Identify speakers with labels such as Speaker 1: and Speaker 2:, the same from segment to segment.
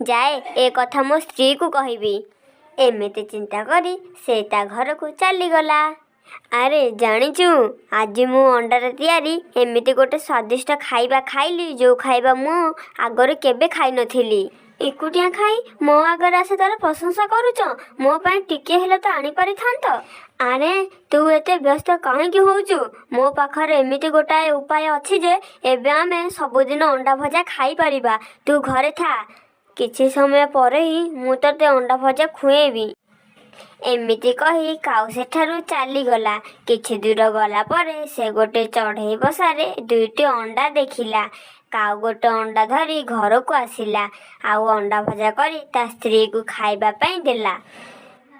Speaker 1: ଯାଏ, ଏ କଥା ମୋ ସ୍ତ୍ରୀକୁ କହିବି। ଏମିତି ଚିନ୍ତା କରି ସେ ତା ଘରକୁ ଚାଲିଗଲା। ଆରେ ଜାଣିଛୁ, ଆଜି ମୁଁ ଅଣ୍ଡାରେ ତିଆରି ଏମିତି ଗୋଟେ ସ୍ୱାଦିଷ୍ଟ ଖାଇବା ଖାଇଲି, ଯେଉଁ ଖାଇବା ମୁଁ ଆଗରୁ କେବେ ଖାଇନଥିଲି। ଏକୁଟିଆ ଖାଇ ମୋ ଆଗରେ ଆସି ତାର ପ୍ରଶଂସା କରୁଛ। ମୋ ପାଇଁ ଟିକିଏ ହେଲେ ତ ଆଣିପାରିଥାନ୍ତ। ଆରେ, ତୁ ଏତେ ବ୍ୟସ୍ତ କାହିଁକି ହଉଛୁ? ମୋ ପାଖରେ ଏମିତି ଗୋଟାଏ ଉପାୟ ଅଛି ଯେ ଏବେ ଆମେ ସବୁଦିନ ଅଣ୍ଡା ଭଜା ଖାଇପାରିବା। ତୁ ଘରେ ଥା, କିଛି ସମୟ ପରେ ହିଁ ମୁଁ ତୋତେ ଅଣ୍ଡା ଭଜା ଖୁଏଇବି। ଏମିତି କହି କାଉ ସେଠାରୁ ଚାଲିଗଲା। କିଛି ଦୂର ଗଲା ପରେ ସେ ଗୋଟେ ଚଢ଼େଇ ବସାରେ ଦୁଇଟି ଅଣ୍ଡା ଦେଖିଲା। କାଉ ଗୋଟେ ଅଣ୍ଡା ଧରି ଘରକୁ ଆସିଲା ଆଉ ଅଣ୍ଡା ଭଜା କରି ତା ସ୍ତ୍ରୀକୁ ଖାଇବା ପାଇଁ ଦେଲା।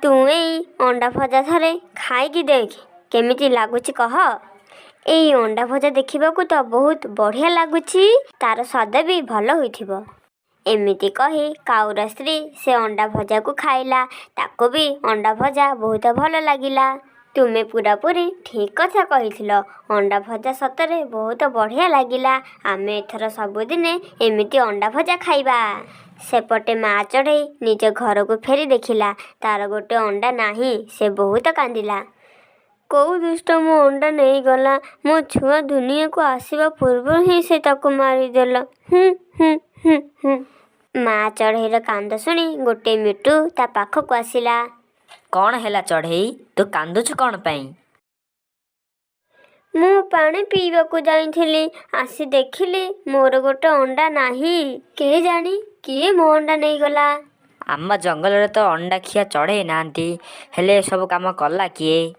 Speaker 1: ତୁ ଏଇ ଅଣ୍ଡା ଭଜା ଥରେ ଖାଇକି ଦେଖ, କେମିତି ଲାଗୁଛି କହ। ଏଇ ଅଣ୍ଡା ଭଜା ଦେଖିବାକୁ ତ ବହୁତ ବଢ଼ିଆ ଲାଗୁଛି, ତାର ସ୍ୱାଦ ବି ଭଲ ହୋଇଥିବ। ଏମିତି କହି କାଉର ସ୍ତ୍ରୀ ସେ ଅଣ୍ଡା ଭଜାକୁ ଖାଇଲା। ତାକୁ ବି ଅଣ୍ଡା ଭଜା ବହୁତ ଭଲ ଲାଗିଲା। ତୁମେ ପୁରାପୁରି ଠିକ୍ କଥା କହିଥିଲ। ଅଣ୍ଡା ଭଜା ସତରେ ବହୁତ ବଢ଼ିଆ ଲାଗିଲା। ଆମେ ଏଥର ସବୁଦିନେ ଏମିତି ଅଣ୍ଡା ଭଜା ଖାଇବା। ସେପଟେ ମା ଚଢ଼େଇ ନିଜ ଘରକୁ ଫେରି ଦେଖିଲା, ତାର ଗୋଟେ ଅଣ୍ଡା ନାହିଁ। ସେ ବହୁତ କାନ୍ଦିଲା। କୋଉ ଦୁଷ୍ଟ ମୋ ଅଣ୍ଡା ନେଇଗଲା? ମୋ ଛୁଆ ଦୁନିଆକୁ ଆସିବା ପୂର୍ବରୁ ହିଁ ସେ ତାକୁ ମାରିଦେଲା। ହୁଁ ହୁଁ ହୁଁ ହୁଁ। ମା ଚଢ଼େଇର କାନ୍ଦ ଶୁଣି ଗୋଟେ ମିଟୁ ତା ପାଖକୁ ଆସିଲା।
Speaker 2: କ'ଣ ହେଲା ଚଢ଼େଇ, ତୁ କାନ୍ଦୁଛୁ କ'ଣ ପାଇଁ?
Speaker 1: ମୁଁ ପାଣି ପିଇବାକୁ ଯାଇଥିଲି, ଆସି ଦେଖିଲି ମୋର ଗୋଟେ ଅଣ୍ଡା ନାହିଁ। କେଜାଣି କିଏ ମୋ ଅଣ୍ଡା ନେଇଗଲା।
Speaker 2: ଆମ ଜଙ୍ଗଲରେ ତ ଅଣ୍ଡା ଖିଆ ଚଢ଼େଇ ନାହାନ୍ତି, ହେଲେ ଏସବୁ କାମ କଲା କିଏ?